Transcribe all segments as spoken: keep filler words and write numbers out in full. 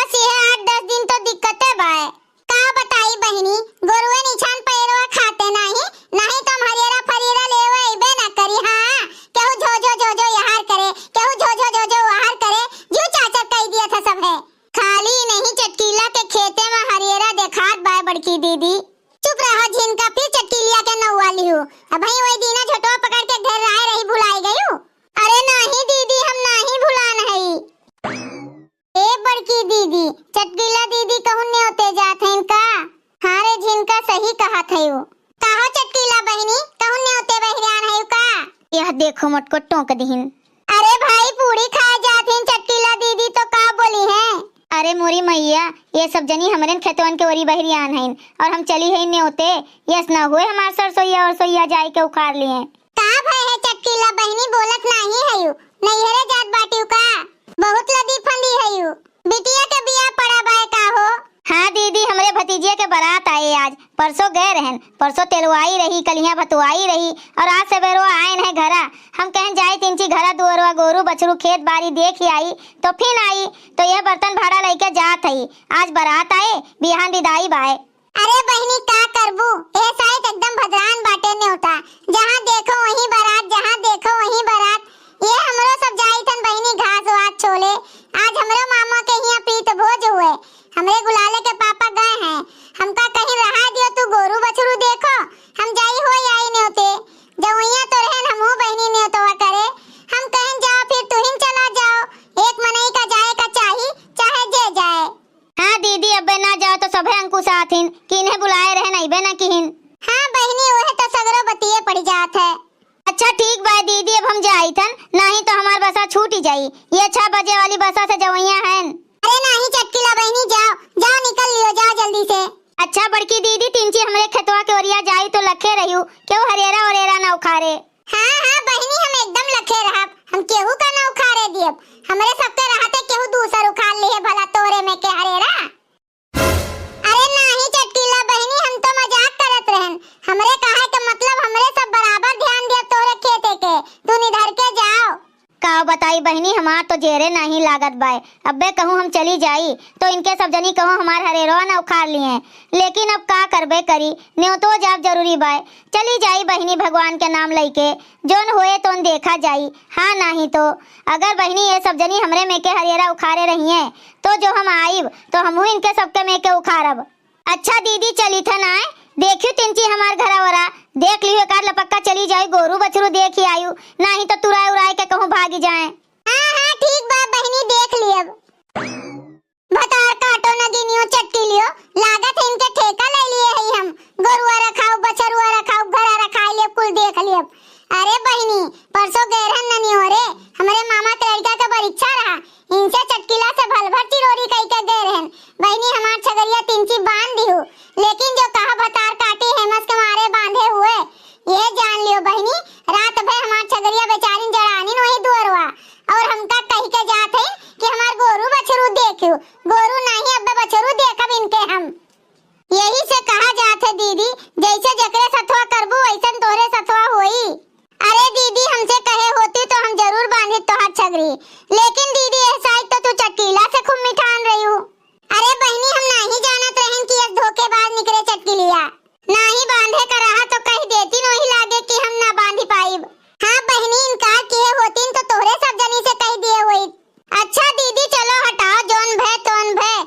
बस यह आठ दस दिन तो दिक्कते बाय। का बताई बहिनी, गोरुए निछान पैरवा खाते नाही, नाही तो हम हरियरा फरियरा लेवे अइबे ना करी। हाँ, केहू झो झो झो झो यहार करे, केहू झो झो झो झो वहार करे, जिउ चाचर कई दिया था सब है। खाली नहीं चटकीला के खेते में हरियरा देखात बाय बड़की दीदी। चुप रहा झिनका, फिर चटकीलिया के नौवा लिहू। अबहीं वही दीना झोटवा पकड़ के घेर राय रही, भुलाई गयू। अरे नाही दीदी, हम नाही भुलान हई। ए बड़की दीदी, चटकीला दीदी कहूँ नेवते जात हईन का? हाँ रे झिनका, सही कहत हयू। काहो चटकीला बहिनी, कहूँ नेवते बहिरान हयू का? यह देखो मटको टोंक दिहिन। अरे भाई, पूड़ी खाए जात हईन चटकीला दीदी तो का बोली हैं? अरे मोरी मैया, ये सब जनी हमरेन खेतवन के ओरी बहिरियान हईन और हम चली हई नेवते, यस न हुए हमार सरसोइया और सोइया जाए के उखाड़ लिए। का भय है चटकीला बहिनी, बोलत नाही हयू, नैहरे जात बाटिउ का? बहुत लदी फंदी हयू, बिटिया के बियाह पड़ा बाय का हो? हाँ दीदी, हमरे भतीजिया के बारात आए आज, परसों गए रहन, परसों तेलवाई रही, कलिया भतुआई रही और आज सवेरो आयन है घरा। हम कहन जाई तिनची घरा दुअरवा गोरू बछरू खेत बारी देख ही आई तो फिन आई, तो यह बर्तन भाड़ा लइके जात हई। आज बारात आए, बिहान विदाई बाय। अरे बहिनी का करबू, ए साइत एकदम भदरान बाटे नेवता, जहाँ देखो वहीं बारात, जहाँ देखो वहीं बारात। ये हमरो सब जाई थन बहिनी घास वास छोले, आज हमरो मामा के हियाँ प्रीत भोज हुए, हमरे गुलाले के पापा गए हैं, हमका कहीं रहा दियो तू गोरू बछरू देखो, हम जाई हो आई नेवते, जवैया तो रहन हमहू बहिनी नेवतवा करे, हम कहन जाओ फिर तुहिन चला जाओ, एक मनई का जाए का चाही, चाहे जे जाए। हाँ दीदी, अबे ना जाओ तो सभे अंकुश आथिन कि इन्हें बुलाए रहे, अइबे ना किहिन। हाँ बहिनी, ओहे तो सगरो बतिये पड़ जात है। अच्छा ठीक बा दीदी, अब हम जाइथन, नाही तो हमार बसा छूट ही जाई। ये छह बजे वाली बसा से जवैया हैं। अरे नाही चटकीला बहिनी, जाओ, जाओ निकल लियो, जाओ जल्दी से। अच्छा बड़की दीदी, तिनची हमरे खेतवा के ओरिया जाई तो लखे रहियो, केहू हरेरा ओरेरा ना उखारे। हाँ, हाँ, बहिनी, हम एकदम लखे रहब, हम केहू का ना उखारे दियब। हमरे सबके रहते केहू दूसर उखार लिहे, भला तोरे में के हरेरा। अरे नाही चटकीला बहिनी, हम तो मजाक करत रहन। हमरे कहे के मतलब, हमरे सब बराबर ध्यान दियब तोरे खेते के, तू निधर के जाओ। का बताई बहिनी, हमार तो जेरे नाही लागत बाय। अब्बे कहूँ हम चली जाई, तो इनके सब जनी कहूँ हमार हरेरवा न उखार लिए। लेकिन अब का करबे करी, नेवतो जाब जरूरी बाय। चली जाई बहिनी, भगवान के नाम लइके, जोन होए तोन देखा जाई। हाँ, नाही तो अगर बहिनी ये सब जनी हमरे में के हरेरा उखारे रहिए, तो जो हम आइब, तो हमहू इनके सबके में के उखारब। अच्छा दीदी, चली थन आए, देखियो तिनची हमार घरा वरा, देख लियो एकाध लपक्का चली जाई, गोरू बछरू देखी आयु, नाही तो तुराए उराए के कहूँ भागी जाए। हाँ, हाँ, ठीक बा बहिनी, देख लियब। भतार काटो नगिनियो चटकी लियो, लागत है इनके ठेका ले लिए है हम। गोरुआ रखाओ, बछरुआ रखाओ, घरा रखाई लियब, कुल देख लियब। अरे बहिनी, परसों गए रहन ननियो रे, हमरे मामा के लड़का के परीक्षा रहा, इनसे चटकीला से भल भर चिरोरी कई के गए रहन। बहिनी, हमार छगरिया तिनची बांध दिहु, लेकिन जो कहा भतार काटी हेमस के मारे बांधे हुए, ये जान लियो बहिनी, रात भर हमार छगरिया बेचारिन जड़ानिन वही दुअरवा, और हमका कही के जात है कि हमार गोरू बछरू देखियो, गोरू नाही, अब्बे बछरू देखब इनके हम। यही से कहा जात है दीदी, जैसे जकरे सथवा करबू, वैसन तोहरे सथवा होई। अरे दीदी, हमसे कहे होती तो हम जरूर बांधित तोहार छगरी, लेकिन दीदी, एह साइज तो तू चटकीला से खूब मिठान रही हूँ। अरे बहिनी, हम नाही जानत रहन कि यस धोखेबाज निकले चटकीलिया। नाही बांधे का रहा तो कह देती, नोही लागे कि हम ना बांधी पाइब। हाँ बहिनी, इनकार किए होतीन तो तोहरे सब जनी से कह दिए होइत। अच्छा दीदी, चलो हटाओ, जोन भय तोन भय,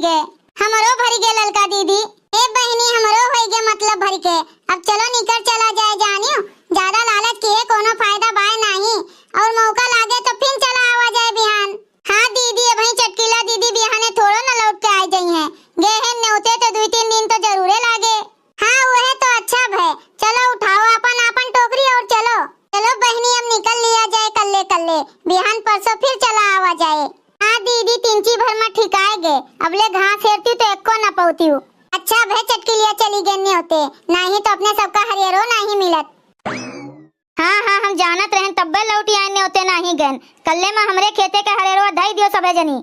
गे, हमरो भरि गे ललका दीदी। ए बहिनी, हमरो होई गे मतलब भरि के। अब चलो निकर चला जाए जानियो, ज्यादा लालच किहे कोनो फायदा बाय नाही, और मौका लागे तो फिर चला आवा जाए बिहान। हाँ दीदी, अबहीं चटकीला दीदी बिहाने थोड़ो न लौट के आइ जइहैं, गे हैं नेवते तो दुइ तीन दिन तो जरूरे लागे। हाँ, उहे तो अच्छा भय। चलो उठाओ आपन आपन टोकरी और चलो। चलो बहिनी, अब निकल लिया जाए कल्ले कल्ले, बिहान परसों फिर चला आवा जाए। हाँ दीदी, तिंची भर मा ठिकाए गे, अबले घास हेरती तो एक्को न पौती हूँ। अच्छा भय चटकीलिया चली गे नेवते, नाही तो अपने सबका हरियरो नाही मिलत। हाँ हाँ, हम जानत रहेन तब्बे लौटी आए नेवते नाही गेन। कल्ले मा हमरे खेते के हरियरवा धई दियो सभे जनी।